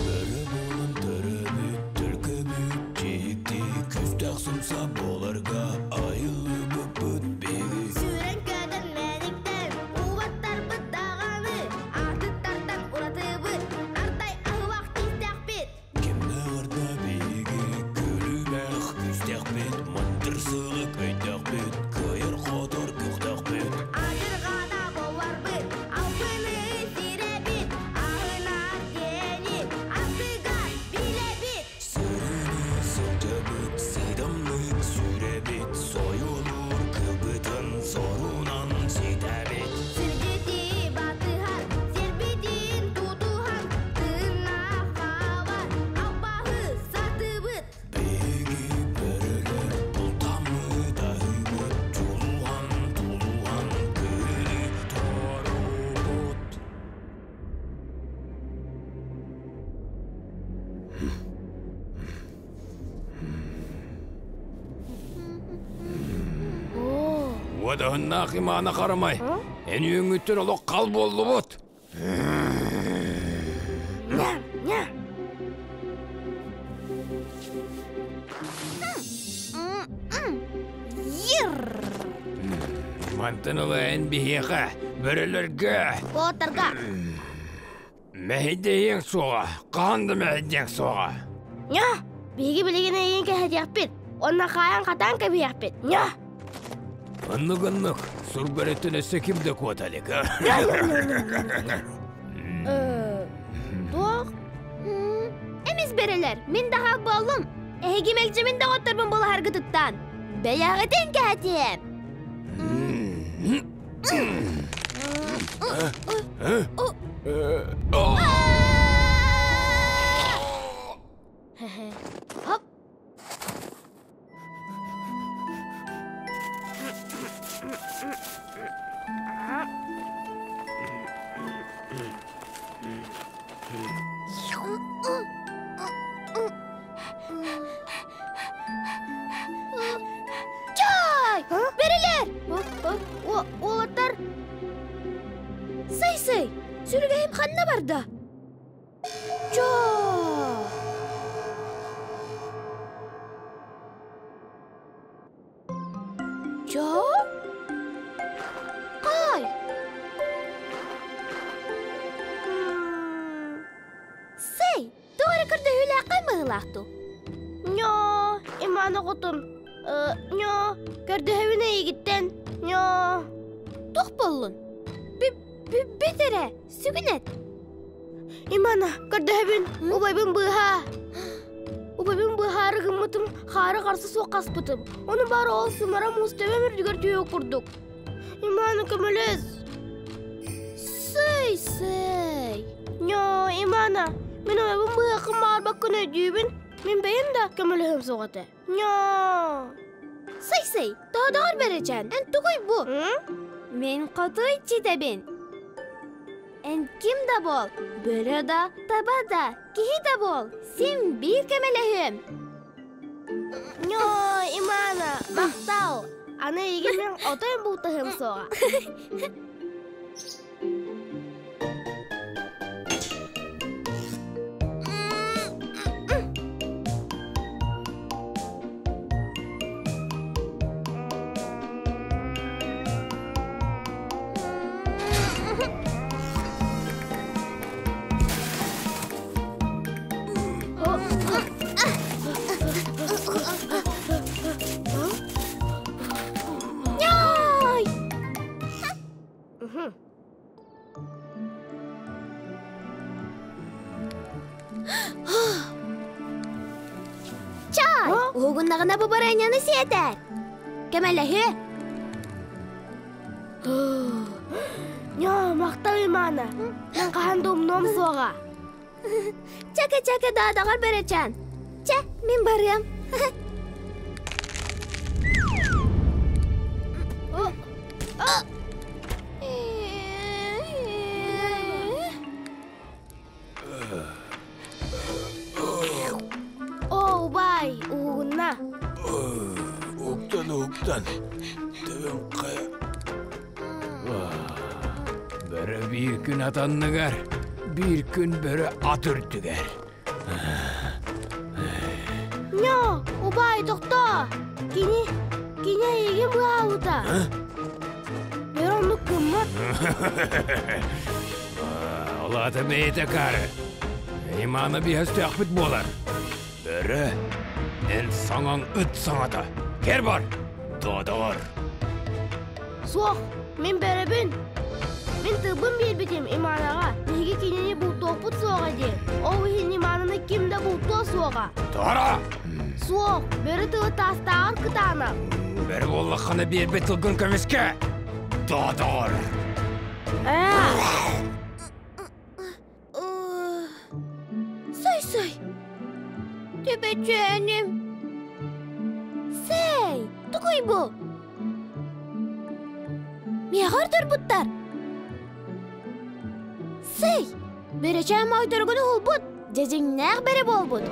Бөрө буолан төрөөбүт, төлкөбүт, дьикти күүстээх сымса буоларга айыллыбыппыт биһиги. Сүүрэн-көтөн мэниктэн, уубаттарбыт даҕаны, аатыттартан уратыбыт, ардай аһыбах тиистэхпит. Кимнээҕэр да биһиги күлүмэх күүстээхпит, мындыр сылык өйдөөхпүт, кыайар-хотор көхтөөхпүт. Адырҕата буоларбыт, албыны сирэбит, аһынар диэни ардыгар билэбит. Сырыыны сылдьабыт, сыыдамнык сүүрэбит, сойулуур кылбытын сорунан ситэбит. Сиргити батыһан, сирбитин тутуһан, тыыннаах хаалар албаһы сатыыбыт. Биһиги бөрөлөр бултаммыт аһыыбыт, дьулуһан, тулуһан күнү туоруубут. Уодаһыннаах имаана харамай, эн үөҥҥүттэн олох хал буоллубут. Мантан ыла эн биһиэхэ, бөрөлөргө, Боотарга мэһэйдэһиэҥ суоҕа, хаһан да мэһэйдиэҥ суоҕа. Ньа, биһиги билигин эйигин кэһэтиэхпит, уонна хаайан хатаан кэбиһиэхпит. Ньа! Оннук-оннук, сур бөрөттөн өссө ким да куота илик. Туох? Эмис бэрэлэр, мин да хаал буоллум. Эһиги мэлдьимин доҕотторбун булаһаргытыттан. Бэйэҕитин кэһэтиэм. Хоп. Чай! Бэрилэр! Уолаттар! Сый-сый! Сүргэһим ханна барда? Чоо! Чоо? Кай! Сэй, тоҕо эрэ көрдөһүүлээххин быһыылаах дуу? Ньоо, Иман оҕотун. Ньоо, көрдөһөбүн эйигиттэн. Ньоо. Туох буоллун? Бүт эрэ, сүгүн эт. Имана, көрдөһөбүн, убайбын быыһаа. Убайбын быыһаары гыммытым, хаары харса суох хаспытым. Ону баара ол сымара муус төбөм үрдүгэр түһүөх курдук. Имана, көмөлөс. Сый, сый. Ньоо, Имана, мин убайбын быыһыаххын баҕарбаккын өйдүүбүн. Мин бэйэм да көмөлөһүөм суох этэ. Ньоо. Сый-сый, тоодоҕор бэрэчээн, эн тугуй бу? Мин хотуй читэбин. Эн ким да буол, бөрө да, таба да, киһи да буол, син биир көмөлөһүөм. Ньоо, Имана, махтал. Аны эйигин мин отой бултаһыам суоҕа. Ньой! Чай! Уһугуннаҕына бу барыанньаны сиэтэр. Кэмэлэһиэ. Ньоо, махтал Имана. Мен хаһан да умнуом суоҕа. Чэкэ-чэкэ даадаҕар бэрэчээн. Чэ, мин барыам. Оо, убай, уһугунна. Уктан, уктан. Төбөм хайа. Бөрө биир күн атанныгар, биир күн бөрө ат үрдүгэр. Ньоо, убай, тохтоо! Кини, кини эйигин быһаабыта. Бөрө оннук гыммат. Ол аата бэйэтэ акаары. Имана биһэстээхпит буолар. Бөрө, эн саҥаҥ ыт саҥата. Кэр бар, доодоор. Суох, мин бөрөбүн. Мин тылбын биэрбитим Иманаҕа. Биһиги кинини бултуохпут суоҕа диэн. Ол иһин Имананы ким да бултуо суоҕа. Тора! Суох, бөрө тылы таастааҕар кытаанах. Бөрө буоллаххына биэрбит тылгын көмүскэ! Доодоор! Сой-сой! Төбөчөөнүм! Сэй! Тугуй бу? Миэхэ ордорбуттар! Сэй! Бөрөчөөн моойторугун уһулбут, дьэдьиҥнээх бэрэ буолбут.